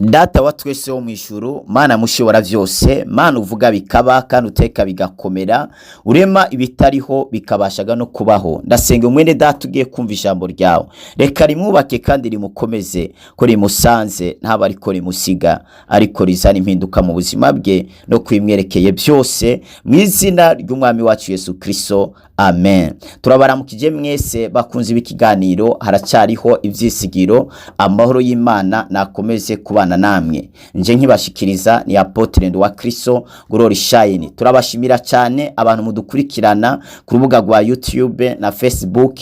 Data wa twese wo mw'ijuru, Mana mushobora vyose, Mana uvuga bikaba kandi uteka bigakomera, urema ibitariho bikabashaga no kubaho. Ndasenga umwene data ugiye kumva ijambo ryawe, reka rimwubake kandi rimukomeze, ko rimusanze ntaba ariko rimusiga, ariko rizana impinduka mu buzima bwe no kwimwerekeye byose, mu izina ry'umwami wacu Yesu Kristo, amen. Turabaramukije mwese bakunze ikiganiro haracyariho ivyisigiro. Amahoro y'Imana nakomeze kubana namwe. Nje nkibashikiriza ni Apôtre wa Kristo Glory Shine. Turabashimira cyane abantu mudukurikirana ku rubuga rwa YouTube na Facebook.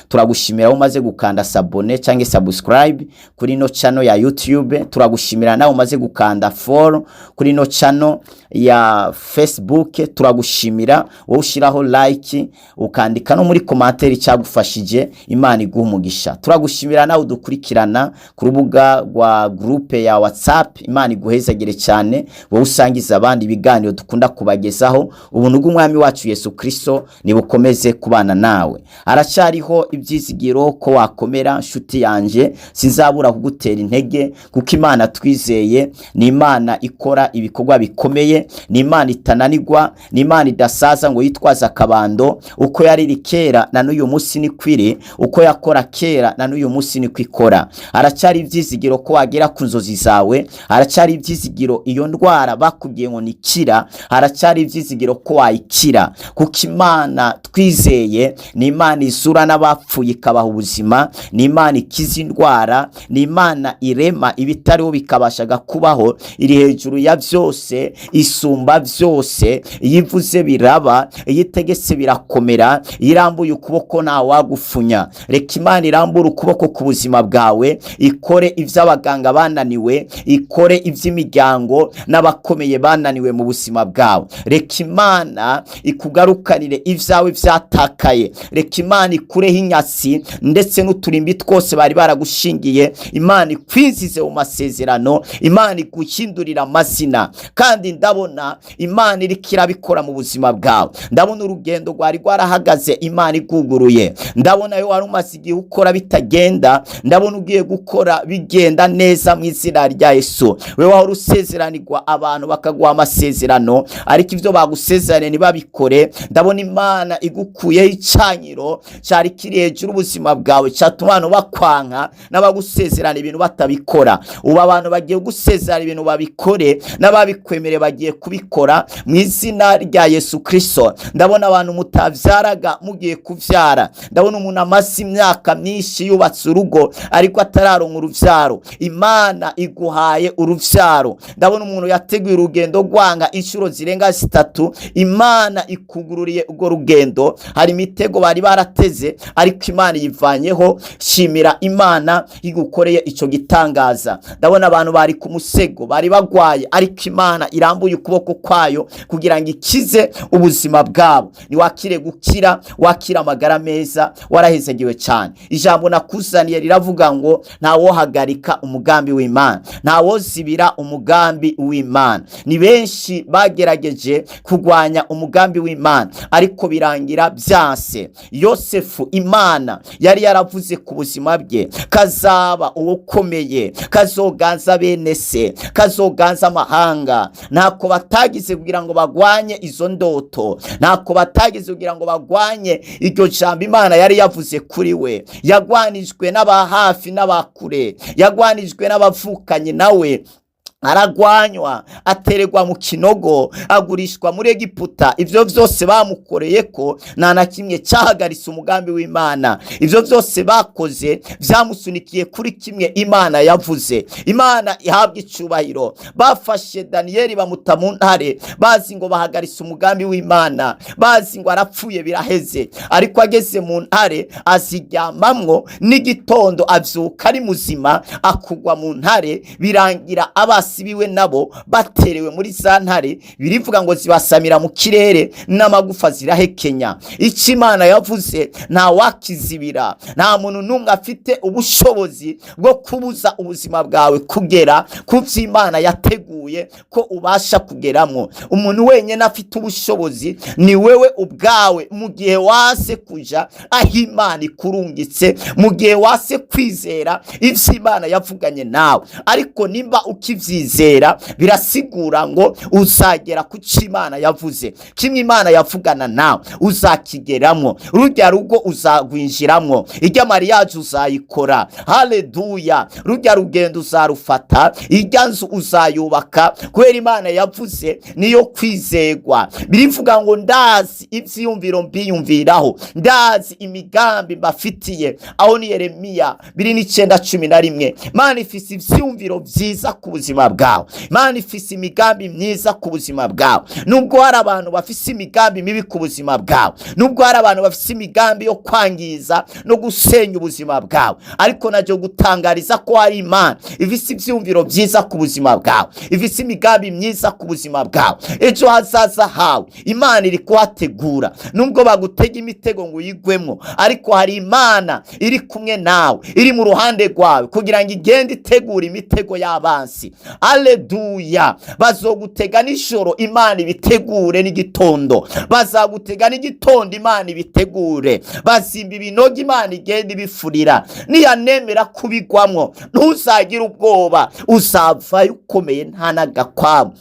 Turagushimira aho umaze gukanda s'abonner cyangwa subscribe kuri no channel ya YouTube. Turagushimira nawe umaze gukanda follow kuri no channel ya Facebook. Turagushimira wowe ushiraho like, ukandika no muri commentaire cyagufashije. Imana iguha umugisha. Turagushimira nawe udukurikirana ku rubuga rwa groupe ya WhatsApp. Imana iguhezagire cyane wowe usangiza abandi ibiganiro dukunda kubagezaho. Ubuntu bw'umwami wacu Yesu Kristo nibukomeze kubana nawe. Aracyariho ibyizigiro ko wakomera, nshuti yanje. Sinzabura kugutera intege, kuko Imana twizeye ni Imana ikora ibikorwa bikomeye, ni Imana itananirwa, ni Imana idasaza ngo yitwaze akabando. Uko yariri kera na n'uyu munsi ni kwiri, uko yakora kera na n'uyu munsi ni kwikora. Aracyari ibyizigiro ko wagera ku nzozi zawe. Haracyari ibyizigiro, iyo ndwara bakubwiye ngo nikira, haracyari ibyizigiro ko wayikira, kuko Imana twizeye ni Imana izura n'abapfuye ikabaha ubuzima, ni Imana ikiza indwara, ni Imana irema ibitariho bikabashaga kubaho. Iri hejuru ya byose, isumba byose. Iyo ivuze biraba, iyo itegetse birakomera, iyo irambuye ukuboko ntawagufunya. Reka Imana irambure ukuboko ku buzima bwawe, ikore ibyo abaganga bananiwe, ikore iby'imiryango n'abakomeye bananiwe mu buzima bwawe. Reka Imana ikugarukanire ibyawe byatakaye. Reka Imana ikureho inyatsi ndetse n'uturimbi twose bari baragushingiye. Imana ikwizize mu masezerano, Imana iguhindurira amazina. Kandi ndabona Imana iriko irabikora mu buzima bwawe. Ndabona urugendo rwari rwarahagaze Imana iguguruye. Ndabona yo wari umaze igihe ukora bitagenda, ndabona ugiye gukora bigenda neza mu izina rya Yesu. We wahora usezeranirwa, abantu bakaguha amasezerano, ariko ibyo bagusezeraniye ntibabikore, ndabona Imana igukuyeho icanyiro cyari kiri hejuru ubuzima bwawe, cyatuma abantu bakwanka n'abagusezerana ibintu batabikora. Ubu abantu bagiye gusezerana ibintu babikore, n'ababikwemereye bagiye kubikora mu izina rya Yesu Kristo. Ndabona abantu mutabyaraga mugiye kubyara. Ndabona umuntu amaze imyaka myinshi yubatse urugo ariko atararonka urubyaro, Imana iguhaye urubyaro. Ndabona umuntu yateguye urugendo rwanga inshuro zirenga zitatu, Imana ikugururiye urwo rugendo. Hari imitego bari barateze ariko Imana iyivanyeho. Shimira Imana igukoreye icyo gitangaza. Ndabona abantu bari ku musego, bari bagwaye, ariko Imana irambuye ukuboko kwayo kugira ngo ikize ubuzima bwabo. Niwakire gukira, wakire amagara meza, warahezegiwe cyane. Ijambo nakuzaniye riravuga ngo ntawohagarika umugambi w'Imana, ntawozibira umugambi w'Imana. Ni benshi bagerageje kurwanya umugambi w'Imana ariko birangira byanse. Yosefu, Imana yari yaravuze ku buzima bwe kazaba uwukomeye, kazoganza bene se, kazoganza amahanga. Ntako batagize kugira ngo bagwanye izo ndoto, ntako batagize kugira ngo bagwanye iryo jambo Imana yari yavuze kuri we. Yagwanijwe n'aba hafi n'abakure, yagwanijwe n'abavukanye nawe, aragwanywa, atererwa mu kinogo, agurishwa muri Egiputa. Ibyo byose bamukoreye ko nta na kimwe cyahagaritse umugambi w'Imana. Ibyo byose bakoze byamusunikiye kuri kimwe Imana yavuze. Imana ihabwa icubahiro. Bafashe Daniyeli bamuta mu ntare, bazi ngo bahagaritse umugambi w'Imana, bazi ngo arapfuye biraheze, ariko ageze mu ntare aziryamamwo, n'igitondo abyuka ari muzima, akugwa mu ntare, birangira abase. Abansi biwe nabo baterewe muri za ntare, birivuga ngo zibasamira mu kirere n'amagufa zirahekenya. Icyo Imana yavuze nta wakizibira, nta muntu n'umwe afite ubushobozi bwo kubuza ubuzima bwawe kugera ku byo Imana yateguye ko ubasha kugeramo. Umuntu wenyine afite ubushobozi ni wewe ubwawe, mu gihe wase kuja aho Imana ikurungitse, mu gihe wase kwizera ibyo Imana yavuganye nawe. Ariko nimba ukibyizera, birasigura ngo uzagera ku cyo Imana yavuze. Kimwe Imana yavugana nawe uzakigeramo, rujya rugo uzagwinjiramo, ijya mariage uzayikora, haleluya, rujya rugendo uzarufata, ijya nzu uzayubaka, kubera Imana yavuze niyo kwizegwa. Birivuga ngo ndazi ibyiyumviro mbiyumviraho, ndazi imigambi mbafitiye. Aho ni Yeremiya 29:11. Imana ifise ivyiyumviro vyiza ku buzima bwawe, Imana ifise imigambi myiza ku buzima bwawe. Nubwo hari abantu bafise imigambi mibi ku buzima bwawe, nubwo hari abantu bafise imigambi yo kwangiza no gusenya ubuzima bwawe, ariko najyo gutangariza ko hari Imana ifise ivyiyumviro vyiza ku buzima bwawe, ifise imigambi myiza ku buzima bwawe. Ejo hazaza hawe Imana iri kuhategura. Nubwo bagutega imitego ngo uyigwemo, ariko hari Imana iri kumwe nawe, iri mu ruhande rwawe, kugira ngo igende itegura imitego y'abansi. Aleluya! Bazogutega nijoro, Imana ibitegure n'igitondo. Bazagutega n'igitondo, Imana ibitegure. Bazimba ibinogo, Imana igenda ibifurira. Niyanemera kubigwamwo, ntuzagire ubwoba, uzavayo ukomeye, nta n'agakwabu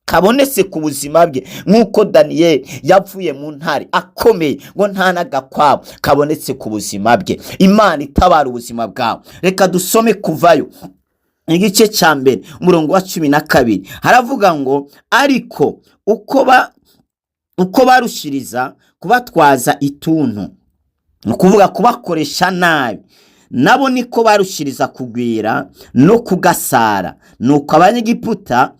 kabonetse ku buzima bwe, nk'uko Daniyeli yavuye mu ntare akomeye, ngo nta n'agakwabu kabonetse ku buzima bwe. Imana itabara ubuzima bwawe. Reka dusome Kuvayo igice cya 1, umurongo wa 12. Haravuga ngo: ariko uko barushiriza kubatwaza ituntu, ni ukuvuga kubakoresha nabi, nabo niko barushiriza kugwira no kugasara. Nuko Abanyegiputa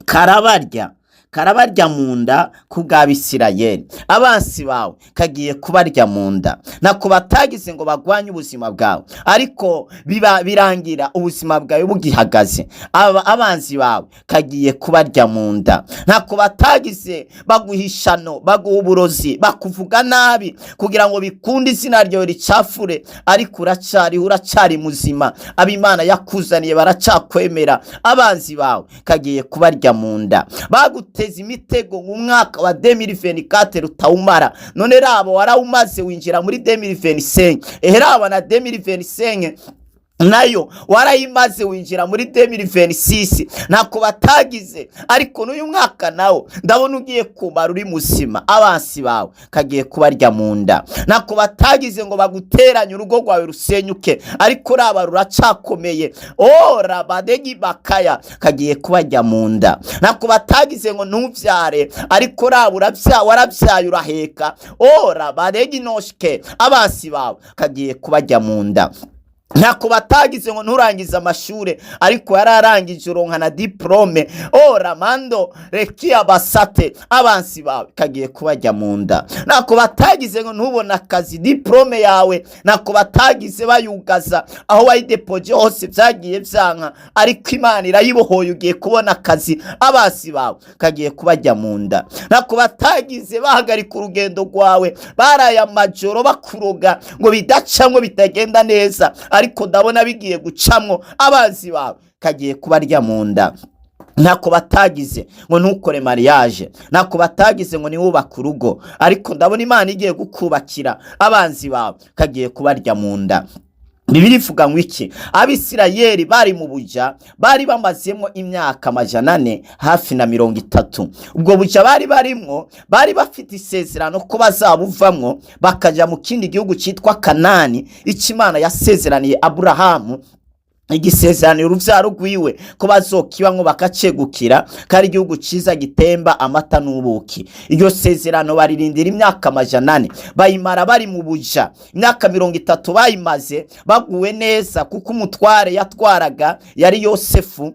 karabarya, karabarya mu nda ku bw'Abisirayeli. Abansi bawe kagiye kubarya mu nda. Ntako batagize ngo bagwanye ubuzima bwawe, ariko biba birangira ubuzima bwawe bugihagaze. Aba abanzi bawe kagiye kubarya mu nda. Ntako batagize baguhishano, baguha uburozi, bakuvuga nabi kugira ngo bikunde izina ryawe ricafure, ariko uracariho, uracari muzima. Abimana yakuzaniye baracakwemera. Abanzi bawe kagiye kubarya mu nda. Baguteza imitego mu mwaka wa 2024 utawumara, none rabo warawumaze, winjira muri 2025. Ehe, raba na 2025 nayo warayimaze, winjira muri 2026. Ntako batagize, ariko n'uyu mwaka nawo ndabona ugiye kumara uri muzima. Abansi bawe kagiye kubarya mu nda. Ntako batagize ngo baguteranye, urugo rwawe rusenyuke, ariko raba ruracakomeye. O rabadegi bakaya, kagiye kubarya mu nda. Ntako batagize ngo ntubyare, ariko raba warabyaye, uraheka. O rabadegi noshke, abansi bawe kagiye kubarya mu nda. Ntako batagize ngo nturangize amashure, ariko yararangije, uronka na diplôme. O ramando rekia basate, abansi bawe kagiye kubajya mu nda. Ntako batagize ngo ntubone akazi, diplôme yawe ntako batagize bayugaza, aho wayidepoje hose byagiye byanka, ariko Imana irayibohoye, ugiye kubona akazi. Abansi bawe kagiye kubajya mu nda. Ntako batagize bahagarika urugendo rwawe, baraye amajoro bakuroga ngo bidacamwo, bitagenda neza, ariko ndabona bigiye gucamwo. Abanzi bawe kagiye kubarya mu nda. Ntako batagize ngo ntukore mariage, ntako batagize ngo niwubake urugo, ariko ndabona Imana igiye gukubakira. Abanzi bawe kagiye kubarya mu nda. Bibiliya ivuga ngo iki? Abisirayeli bari mu buja, bari bamazemo imyaka 430. Ubwo buja bari barimwo, bari bafite isezerano ko bazabuvamwo bakajya mu kindi gihugu cyitwa Kanani, icyo Imana yasezeraniye Aburahamu, igisezeraniro uruvyaro rwiwe ko bazokibamwo bakacegukira, ko ari igihugu ciza gitemba amata n'ubuki. Iryo sezerano baririndira imyaka 400, bayimara bari mu buja. Imyaka 30 bayimaze baguwe neza, kuko umutware yatwaraga yari Yosefu.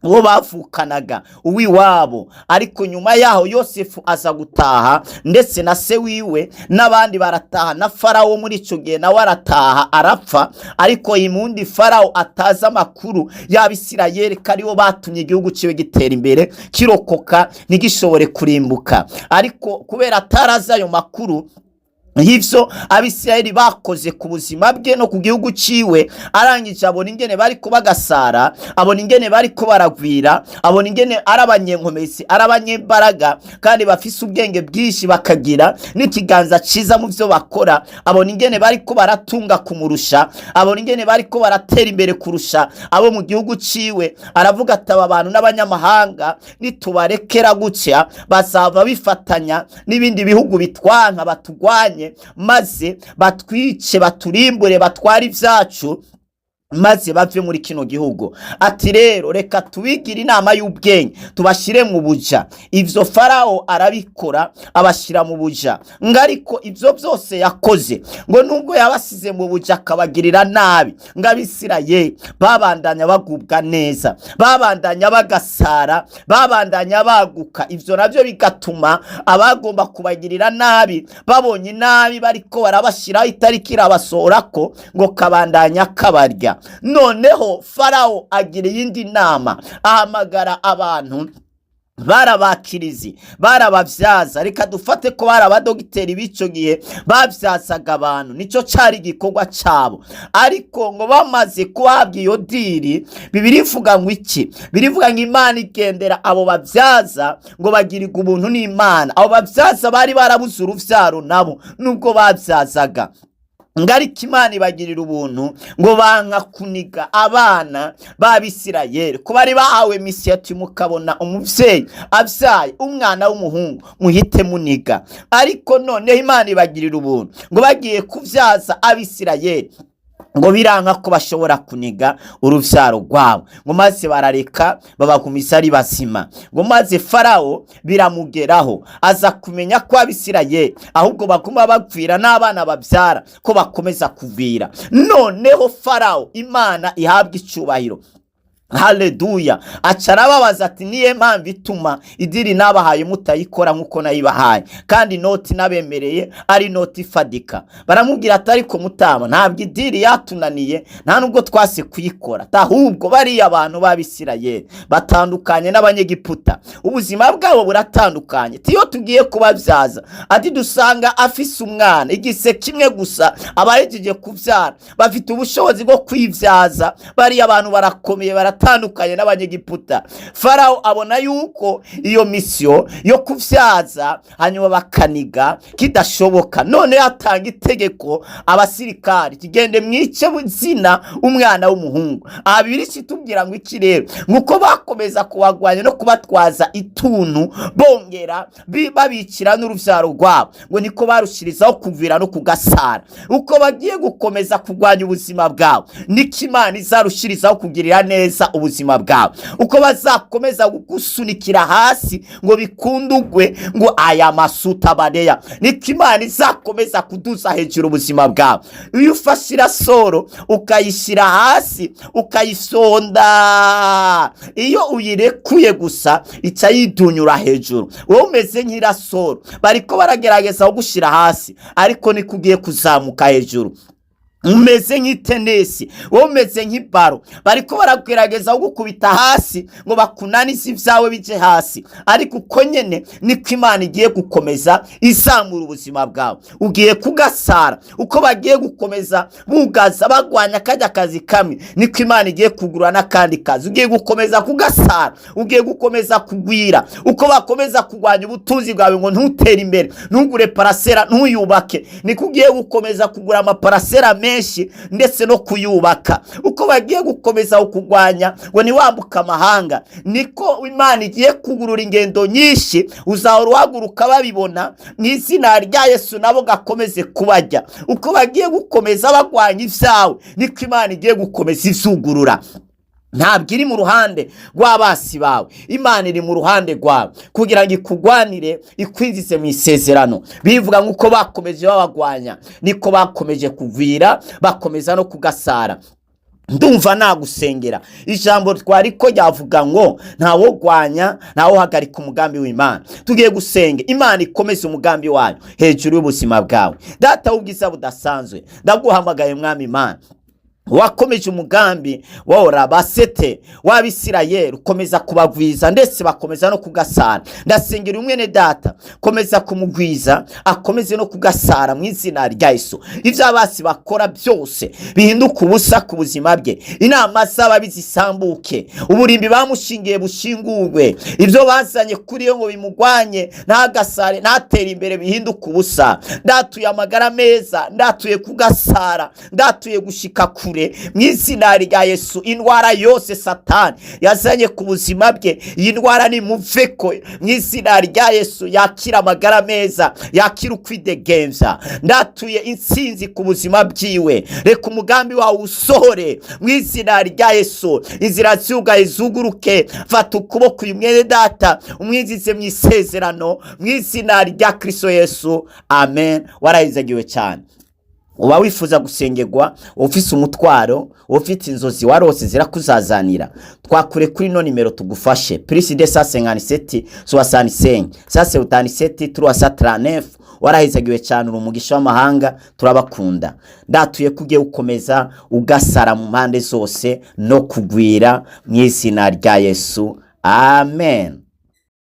Uwo bavukanaga, uw'iwabo. Ariko nyuma yaho Yosefu aza gutaha, ndetse na se wiwe n'abandi barataha, na Farawo muri icyo gihe nawe arataha, arapfa. Ariko imundi Farawo atazi amakuru y'Abisirayeli ko aribo batumye igihugu ciwe gitera imbere, kirokoka, ntigishobore kurimbuka. Ariko kubera atarazi ayo makuru y'ivyo Abisirayeli bakoze ku buzima bwe no ku gihugu ciwe, arangije abona ingene bariko bagasara, abona ingene bariko baragwira, abona ingene ari abanyenkomezi, ari abanyembaraga, kandi bafise ubwenge bwinshi, bakagira n'ikiganza ciza mu vyo bakora. Abona ingene bariko baratunga kumurusha, abona ingene bariko baratera imbere kurusha abo mu gihugu ciwe. Aravuga ati: "Aba bantu n'abanyamahanga, nitubarekera gutya bazava bifatanya n'ibindi bihugu bitwanka, batugwanye, maze batwice, baturimbure, batware ibyacu, maze bave muri kino gihugu." Ati: "Rero reka tubigire inama y'ubwenge, tubashyire mu buja." Ivyo Farawo arabikora, abashyira mu buja. Ngo ariko ivyo byose yakoze, ngo nubwo yabasize mu buja akabagirira nabi, ngo Abisirayeli babandanya bagubwa neza, babandanya bagasara, babandanya baguka. Ivyo navyo bigatuma abagomba kubagirira nabi babonye nabi bariko barabashyiraho itariki irabasohorako, ngo kabandanya kabarya. Noneho Farawo agira iyindi nama, ahamagara abantu barabakirizi, barababyaza. Reka dufate ko bari abadogiteri b'icyo gihe babyazaga abantu, nicyo cyari igikorwa cyabo. Ariko ngo bamaze kuhabwa iyo deal, Bibiliya ivuga ngo iki? Birivuga ngo Imana igendera abo babyaza, ngo bagirirwa ubuntu n'Imana. Abo babyaza bari barabuze uruvyaro nabo nubwo babyazaga, ngo ariko Imana ibagirira ubuntu, ngo banka kuniga abana b'Abisirayeli, ko bari bahawe mission ati: "Mukabona umubyeyi abyaye umwana w'umuhungu, muhite muniga." Ariko noneho Imana ibagirira ubuntu, ngo bagiye kubyaza Abisirayeli, ngo biranka ko bashobora kuniga uruvyaro rwabo, ngo maze barareka babagumiza ari bazima. Ngo maze Farawo biramugeraho, aza kumenya ko Abisirayeli ahubwo baguma bagwira, n'abana babyara ko bakomeza kugwira. Noneho Farawo, Imana ihabwa icubahiro, haleluya, aca arababaza ati: "Niyo mpamvu ituma i deal nabahaye mutayikora nk'uko nayibahaye, kandi inoti nabemereye ari inoti ifadika?" Baramubwira ati: "Ariko mutama, ntabwo i deal yatunaniye, nta nubwo twase kuyikora. Ahubwo bariya abantu b'Abisirayeli batandukanye n'Abanyegiputa, ubuzima bwabo buratandukanye. Iyo tugiye kubabyaza," ati, "dusanga afise umwana igise kimwe gusa abahejeje kubyara. Bafite ubushobozi bwo kwibyaza. Bariya abantu barakomeye, baratandukanye n'Abanyegiputa." Farawo abona yuko iyo mission yo kubyaza hanyuma bakaniga kidashoboka. None atanga itegeko abasirikari: "Kigende mwice zina umwana w'umuhungu." Aha Bibiliya itubwira ngo iki rero? Nguko bakomeza kubagwanya no kubatwaza ituntu, bongera babicira n'uruvyaro rwabo, ngo niko barushirizaho kuvira no kugasara. Uko bagiye gukomeza kurwanya ubuzima bwawe, niko Imana izarushirizaho kugirira neza ubuzima bwawe. Uko bazakomeza kugusunikira hasi ngo bikundugwe, ngo aya masuta bareya, niko Imana izakomeza kuduza hejuru ubuzima bwawe. Iyo ufashe irasoro ukayishyira hasi, ukayisonda, iyo uyirekuye gusa ica yidunyura hejuru. Wowe umeze nk'irasoro, bariko baragerageza kugushyira hasi, ariko niko ugiye kuzamuka hejuru. Umeze nk'itenesi, wowe umeze nk'ibaro, bariko baragerageza kugukubita hasi ngo bakunanize ibyawe bije hasi, ariko uko nyene niko Imana igiye gukomeza izamura ubuzima bwawe. Ugiye kugasara. Uko bagiye gukomeza bugaza bagwanya kajya kazi kamwe, niko Imana igiye kugura n'akandi kazi. Ugiye gukomeza kugasara, ugiye gukomeza kugwira. Uko bakomeza kurwanya ubutunzi bwawe ngo ntutere imbere, ntugure parcelle, ntuyubake, niko ugiye gukomeza kugura ama parcelles menshi, ndetse no kuyubaka. Uko bagiye gukomeza kukurwanya ngo ntiwambuke amahanga, niko Imana igiye kugurura ingendo nyinshi. Uzahora uhaguruka babibona mu izina rya Yesu, nabo gakomeze kubajya. Uko bagiye gukomeza bagwanya ibyawe, niko Imana igiye gukomeza izugurura. Ntabwo iri mu ruhande rw'abasi bawe, Imana iri mu ruhande rwawe kugira ngo ikugwanire, ikwinjize mu isezerano. Bivuga nk'uko bakomeje babagwanya, niko bakomeje kugwira, bakomeza no kugasara. Ndumva nagusengera. Ijambo twariko ryavuga ngo ntawogwanya, ntawuhagarika umugambi w'Imana. Tugiye gusenga Imana ikomeze umugambi wayo hejuru y'ubuzima bwawe. Data w'ubwiza budasanzwe, ndaguhamagaye Mwami Imana wakomeje umugambi wora basete w'Abisirayeli, ukomeza kubagwiza ndetse bakomeza no kugasara. Ndasengera umwene data, komeza kumugwiza, akomeze no kugasara mu izina rya Yesu. Ibyo abasi bakora byose bihinduka ubusa ku buzima bwe, inama z'ababi zisambuke, uburimbi bamushingiye bushingurwe, ibyo bazanye kuri yo ngo bimugwanye ntagasare, ntatere imbere, bihinduke ubusa. Ndatuye amagara meza, ndatuye kugasara, ndatuye gushika kure mu izina rya Yesu. Indwara yose Satani yazanye ku buzima bwe, iyi ndwara nimuveko mu izina rya Yesu. Yakira amagara meza, yakira ukwidegemvya. Ndatuye intsinzi ku buzima bwiwe. Reka umugambi wawe usohore mu izina rya Yesu. Inzira zugaye zuguruke. Fata ukuboko uyu mwene data, umwinjize mu isezerano mu izina rya Kristo Yesu, amen. Warahizagiwe cyane. Uba wifuza gusengerwa, ufise umutwaro, ufite inzozi warose zirakuzazanira, twakure kuri no nimero tugufashe: +257 65 177 339. Warahizagiwe cyane, uri umugisha w'amahanga. Turabakunda. Ndatuye ko ugiye gukomeza ugasara mu mpande zose no kugwira mu izina rya Yesu, amen.